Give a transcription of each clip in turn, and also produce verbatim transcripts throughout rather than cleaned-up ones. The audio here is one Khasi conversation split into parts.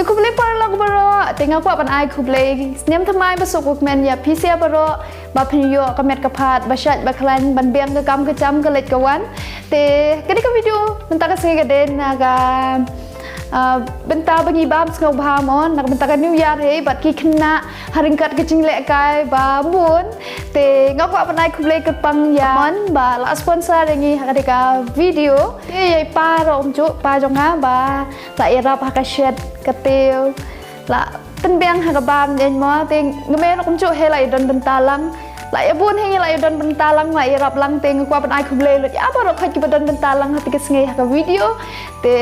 Khublei paralok baroh, te nga kwah ban ai khublei snem thymmai ba suk u kmen ïa phi sa baroh, ba phin ïoh ka met ka phad ba shait ba khlaiñ ban biang ka kam ka jam ka leit ka wan. Te kane ka video mynta ka sngi ka dei na ka, ah, bynta ba ngi bam sngewbha mo, na ka bynta ka New Year hi bad ki khynnah ha ryngkat ka jinglehkai ba bun. Te nga kwah ban ai khublei kyrpang ïa Mon ba la sponsor ïa ngi ha kane ka video. Te ïa i pa ruh kumjuh, pa jong nga ba la ïarap ha ka shet ka tiew, la pynbiang ha ka bam ïa mo. Te nga mei ruh kumjuh hi la ïa don bynta lang, la ïa bun hi la ïa don bynta lang, la ïarap lang. Te nga kwah ban ai khublei lut ïa baroh khoit kiba don bynta lang ha kane ka sngi ha ka video. Te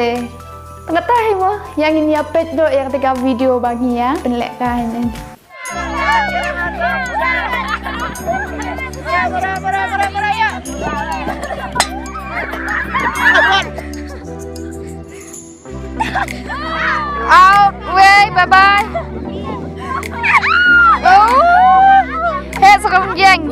tang katta hi mo, ïa ngin ïa peit noh ïa kata ka video ba ngi ïa pynlehkai. Out, wei, bye bye. Oh, hey, sekarang geng.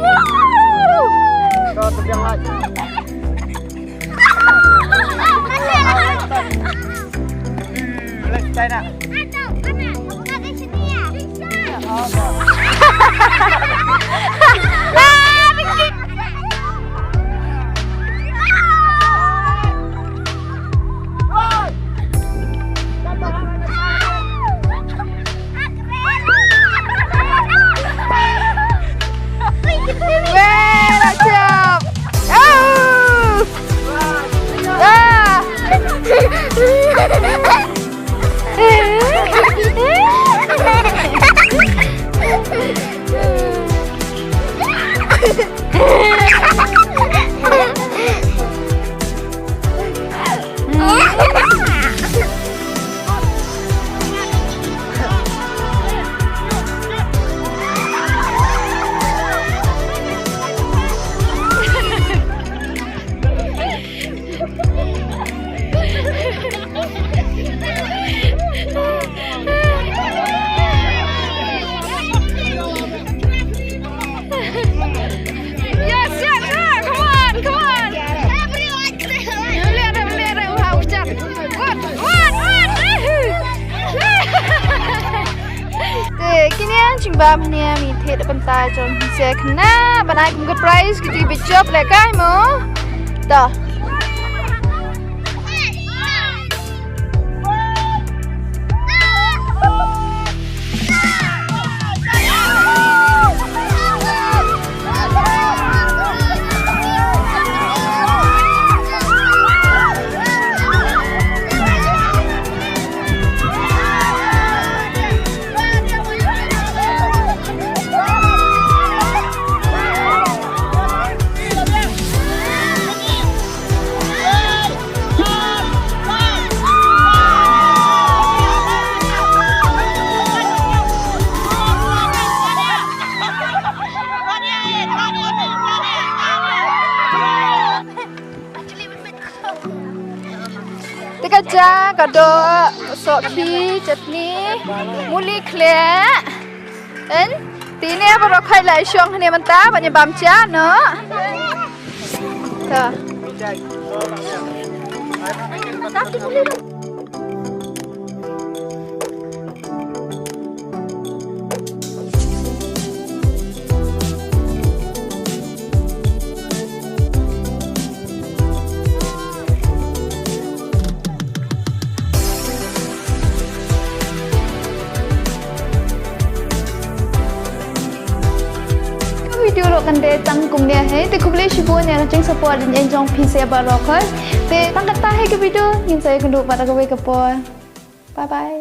Weh, dah siap. Oh. Ah. Yes, yes, ah, come on, come on. Everyone, everyone, everyone, wow, stop. One, one, one. Te kine jingbam hangne mi thied bynta jong phi sa khynnah, ban ai kum ka prize ki jingbichop lehkai mo. To. Te ka ja ka doh, sohkhih, chutney, muli khleh. Yn, te ine baroh khoit la shong hangne mynta ban ïa bam ja noh. To. Ka video ruh kan dei tang kumne hi, te khublei shibun ïa ka jingsupport ïa ngi jong phi sa baroh khoit. Te tang katta hi ka video, ngin sa ïakynduh pat ha kawei ka por. Bye bye.